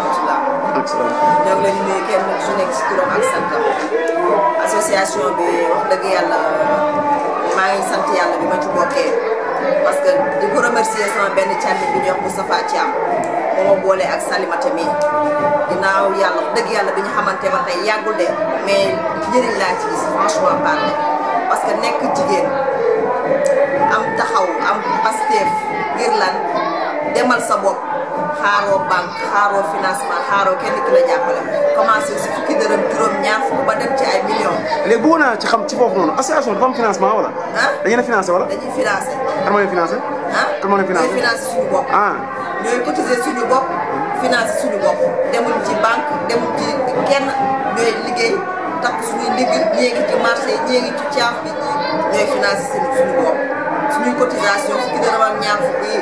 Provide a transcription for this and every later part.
rahmatullah. ñoo ngi leen di nuyu kenn ku nekk si turam ak santam. association bi wax dëgg yàlla maa ngi sant yàlla bi ma ci bokkee parce que di ko remercier sama benn càmmi bi ñuy wax Moustapha Thiam moo ma boole ak Salimata mi ginnaaw yàlla wax dëgg yàlla bi ñu xamante ba tey yàggul de mais njëriñ laa ci gis franchement parler parce que nekk jigéen am taxaw am Pastef ngir lan demal sa bopp xaaroo banque xaaroo financement xaaroo kenn ki la jàppale commencé si fukki dërëm juróom ñaar fukk ba dem ci ay millions. léegi bëggoon naa ci xam ci foofu noonu association dafa am financement wala. ah dañu leen financé wala. dañuy financé. kan moo leen financé. ah kan moo leen financé ñooy financé suñu bopp. ah ñooy cotiser suñu bopp financé suñu bopp demul ci banque demul ci kenn ñooy liggéey takk suñuy ligg ñii ngi ci marché ñii ngi ci caaf bi ñooy financé suñu bopp suñuy cotisation fukki dërëm ak ñaar fukk yi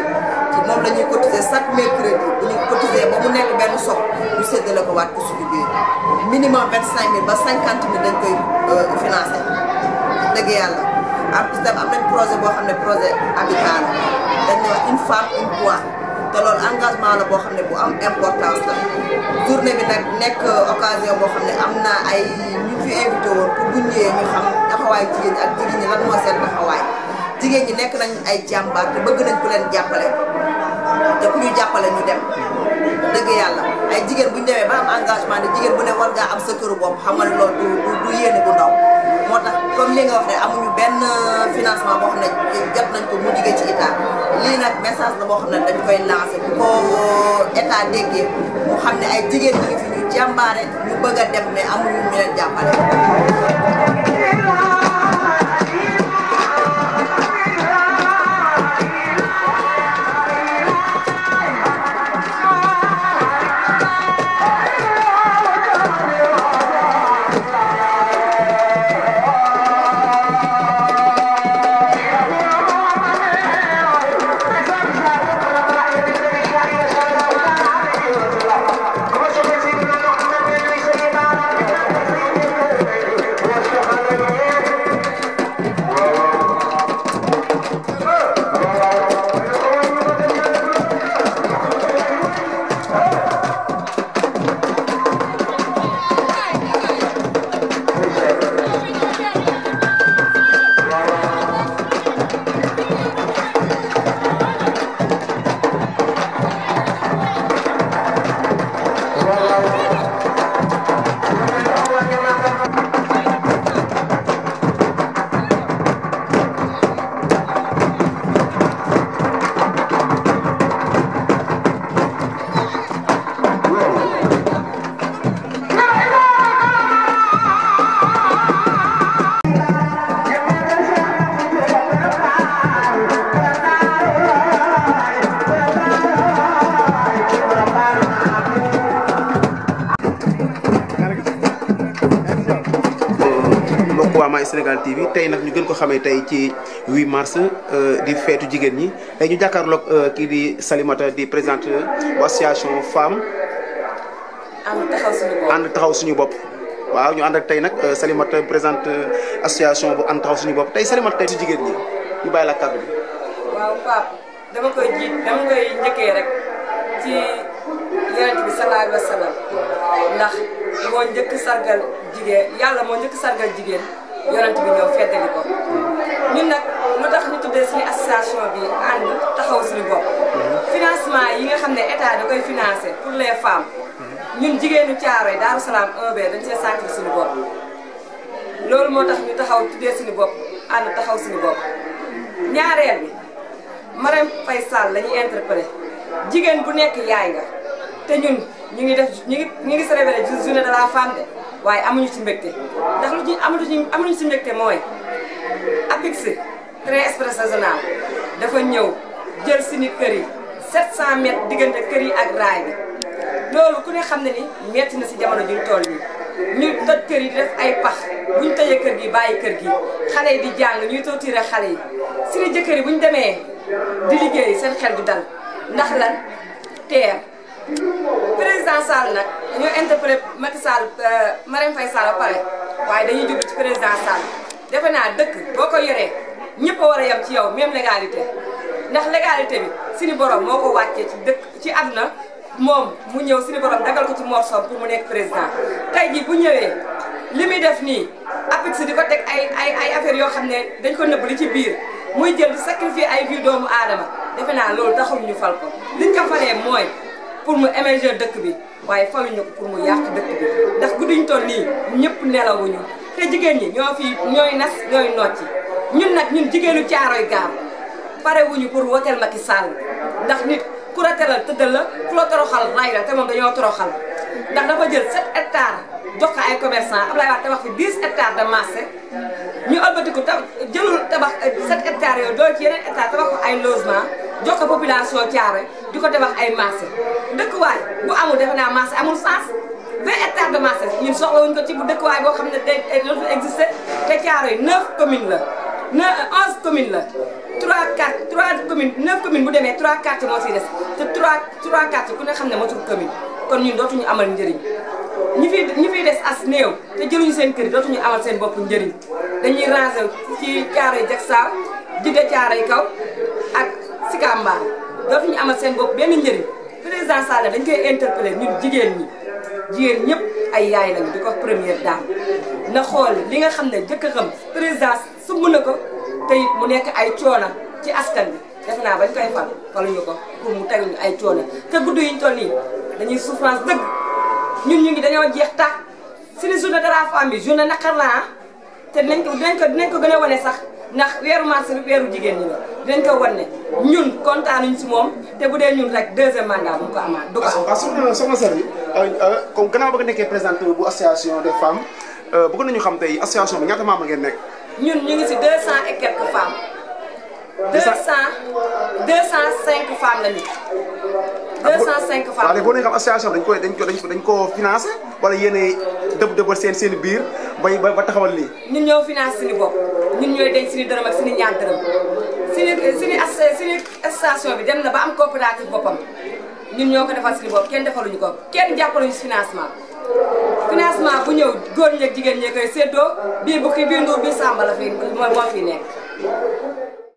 ci moom la ñuy cotiser chaque mercredi bu ñu cotiser ba mu nekk benn sopp ñu séddale ko waat ko suñu biir minimum 25000 ba 50000 dañ koy financé dëgg yàlla en plus tam am nañ projet boo xam ne projet habitat la dañ ne wax une femme une voix te loolu engagement la boo xam ne bu am importance la journée bi nag nekk occasion boo xam ne am na ay ñu fi invité woon pour bu ñëwee ñu xam taxawaay jigéen ñi ak jigéen ñi lan moo seen taxawaay jigéen ñi nekk nañ ay jàmbaar te bëgg nañ ku leen jàppale te ku ñu jàppale ñu dem dëgg yàlla ay jigéen bu ñu demee ba am engagement ne jigéen bu ne war ngaa am sa këru bopp xam nga ne loolu du yéene bu ndaw moo tax comme li nga wax ne amuñu benn financement boo xam ne jot nañ ko mu jigee ci état lii nag message la boo xam ne dañ koy lancé bu ko état déggee mu xam ne ay jigéen ñi ngi fi ñu jàmbaare ñu bëgg a dem mais amuñu ñu leen jàppale. Sénégal TV tey nag ñu gën ko xamee tey ci 8 mars di feetu jigéen ñi tey ñu jàkkaarloog kii di Salimata di présidente bu association femme ànd taxaw suñu bopp waaw ñu ànd ak tey nag Salimata présidente association bu ànd taxaw suñu bopp tey Salimata tey si jigéen ñi ñu bàyyi la kàddu bi. waaw Pape dama koy njëkkee rek ci yonent bi sallallahu alayhi wa sallam ndax moo njëkk sargal jigéen yàlla moo njëkk sargal jigéen yonent bi ñëw feddali ko ñun nag lu tax ñu tuddee suñu association bi ànd taxaw suñu bopp financement yi nga xam ne état da koy financé pour les femmes ñun jigéenu Thiaroye Darou Salam 1B dañ see sentir suñu bopp loolu moo tax ñu taxaw tuddee suñu bopp ànd taxaw suñu bopp ñaareel bi Marème Faye Sall la ñuy interpellé jigéen bu nekk yaay nga te ñun ñu ngi célébré journée de la femme de waaye amuñu ci mbégte ndax lu ñu amuñu ci mbégte mooy APIX train express régional dafa ñëw jël suñu kër yi 700 mètres diggante kër yi ak raay bi loolu ku ne xam ne ni metti na si jamono juñ toll nii ñu toj kër yi di def ay pax buñ tëjee kër gi bàyyi kër gi xale yi di jàng ñuy torturer xale yi suñu jëkkër yi buñ demee di liggéey seen xel du dal ndax lan teer président Sall nag dañoo interpellé Macky Sall Marème Faye Sall ba pare waaye dañuy jublu ci président Sall defe naa dëkk boo ko yoree ñëpp a war a yem ci yow même légalité ndax légalité bi suñu borom moo ko wàccee ci dëkk ci àdduna moom mu ñëw suñu borom dagal ko ci morsom pour mu nekk président tey jii bu ñëwee li muy def nii APEX di ko teg ay affaires yoo xam ne dañ ko nëbb li ci biir muy jël di sacrifier ay vie doomu aadama defe naa loolu taxul ñu fal ko liñ ko falee mooy pour mu émerger dëkk bi waaye faluñu ko pour mu yàq dëkk bi ndax guddiñ toll nii ñëpp nelawuñu te jigéen ñi ñooy nas ñooy nocci ñun nag ñun jigéenu Caaroy Gaar pare wuñu pour woteel Macky Sall ndax nit ku la teral tëddal la ku la toroxal ray la te moom dañoo toroxal ndax dafa jël 7 hectares jox ko ay commerçant Abdoulaye Wade tabax fi 10 hectares de marché ñu ëlbatiku jëlul tabax 7 hectares yooyu doo ci yeneen hectares tabax ko ay logement jox ko population Thiaroye di ko tabax ay marché dëkkuwaay bu amul defe naa marché amul sens 20 hectares de marché ñun soxlawuñ ko ci bu dëkkuwaay boo xam ne day dootul existé te Thiaroye 9 communes la 11 communes la 3 communes 9 communes bu demee 3 quartiers moo siy des te 3 quartiers ku ne xam ne matul commune kon ñun dootuñu amal njëriñ ñi fiy des as néew te jëluñu seen kër yi dootuñu amal seen bopp njëriñ dañuy ranger ci Thiaroye Diacksao Djiddah Thiaroye Kaw ak Sicap Mbao dootuñu amal seen bopp benn njëriñ président Sall dañ koy interpeller ñun jigéen ñëpp ay yaay lañu di ko première dame na xool li nga xam ne jëkkëram président sumb na ko te it mu nekk ay coono ci askan bi def naa bañ koy faluñu ko pour mu teguñu ay coono te guddi yiñ toll nii dañuy souffrance dëgg ñun ñu ngi dañoo jeex tàkk suñu journée de la femme bi journée naqar la te dinañ ko gën a wane sax ndax weeru mars bi weeru jigéen ñi la dinañ ko wane ñun kontaanuñ si moom te bu dee ñun rek 2e mandat bu ko amaat du ko am. soxna Sary comme gannaaw ba nga nekkee présidente bu association des femmes bëgg nañu xam tey association bi ñaata membres ngeen nekk. ñun ñu ngi si 200 et quelques femmes. 205 femmes la ñu. 205 femmes waaw léegi boo nee xam association bi dañ ko financé wala yéenay dëbal seen biir ba taxawal lii. ñun ñoo financé suñu bopp ñun ñooy denc suñu dërëm ak suñu ñaar dërëm suñu association bi dem na ba am coopérative boppam ñun ñoo ko defal suñu bopp kenn defaluñu ko kenn jàppaluñu si financement bu ñëw góor ñi ak jigéen ñi koy séddoo bii bukki bii nduur bii sàmba la fi moo fi nekk.